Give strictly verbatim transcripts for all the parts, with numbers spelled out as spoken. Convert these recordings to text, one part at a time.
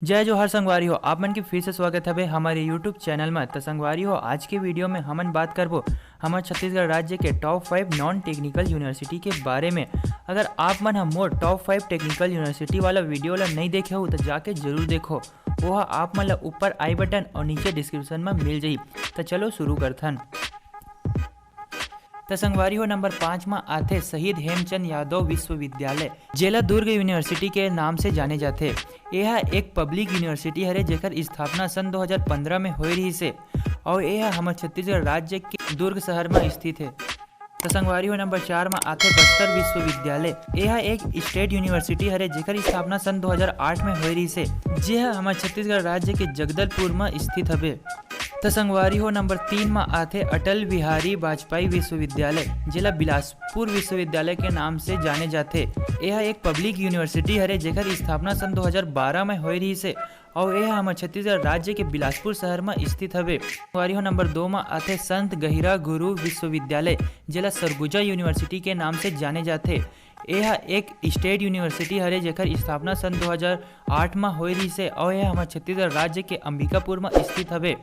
जय जोहार संगवारी हो, आप मन के फिर से स्वागत हवे हमारे YouTube चैनल में। त संगवारी हो, आज के वीडियो में हमन बात करबो हमर छत्तीसगढ़ राज्य के top five non technical university के बारे में। अगर आप मन ह मोर टॉप फाइव टेक्निकल यूनिवर्सिटी वाला वीडियो ला नहीं देखे हो, त जाके जरूर देखो। वो ह आप मन ला ऊपर आई बटन और नीचे डिस्क्रिप्शन में मिल जाही। त चलो शुरू करथन। त संगवारी हो, नंबर पाँच म आथे शहीद हेमचंद यादव विश्वविद्यालय, जेला दुर्ग यूनिवर्सिटी के नाम से जाने जाथे। एहा एक पब्लिक यूनिवर्सिटी हरे, जेकर स्थापना सन दो हज़ार पंद्रह में होए रहिस हे, और एहा हमर छत्तीसगढ़ राज्य के दुर्ग शहर म स्थित हे। त संगवारी हो, नंबर चार म आथे बस्तर विश्वविद्यालय। एहा एक स्टेट यूनिवर्सिटी हरे, जेकर स्थापना सन दो हज़ार आठ में होए रहिस हे, जेहा हमर छत्तीसगढ़ राज्य के जगदलपुर म स्थित हवे। त संगवारी हो, नंबर तीन म आथे अटल बिहारी वाजपेयी विश्वविद्यालय, जेला बिलासपुर विश्वविद्यालय के नाम से जाने जाथे। एहा एक पब्लिक यूनिवर्सिटी हरे, जेकर स्थापना सन दो हज़ार बारह में होए रहिस हे, और एहा हमर छत्तीसगढ़ राज्य के बिलासपुर शहर म स्थित हवे। संगवारी हो, नंबर दो म आथे संत गहिरा गुरु विश्वविद्यालय, जेला सरगुजा यूनिवर्सिटी के नाम से जाने जाथे। एहा एक स्टेट यूनिवर्सिटी हरे, जेकर स्थापना सन दो हज़ार आठ म होए रहिस हे, और एहा हमर छत्तीसगढ़ राज्य के अंबिकापुर म स्थित हवे।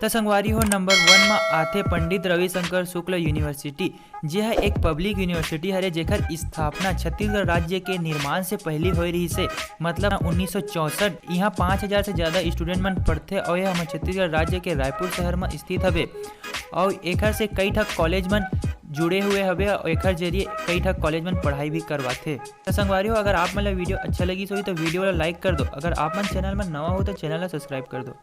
त संगवारी हो, नंबर वन म आथे पंडित रविशंकर शुक्ल यूनिवर्सिटी, जेहा एक पब्लिक यूनिवर्सिटी हरे, जेकर स्थापना छत्तीसगढ़ राज्य के निर्माण से पहली होए रहिस हे, मतलब उन्नीस सौ चौसठ। इहाँ पाँच हज़ार से ज्यादा स्टूडेंट मन पढ़थे और ये हमर छत्तीसगढ़ राज्य के रायपुर शहर म स्थित हवे और एखर से कई ठक कॉलेज मन जुड़े हुए हवे और एखर जरिए कई ठक कॉलेज मन पढ़ाई भी करवाथे। त संगवारी हो, अगर आप मन ला वीडियो अच्छा लगिस होही त वीडियो ला लाइक कर दो। अगर आप मन चैनल में नवा हो त चैनल ला सब्सक्राइब कर दो।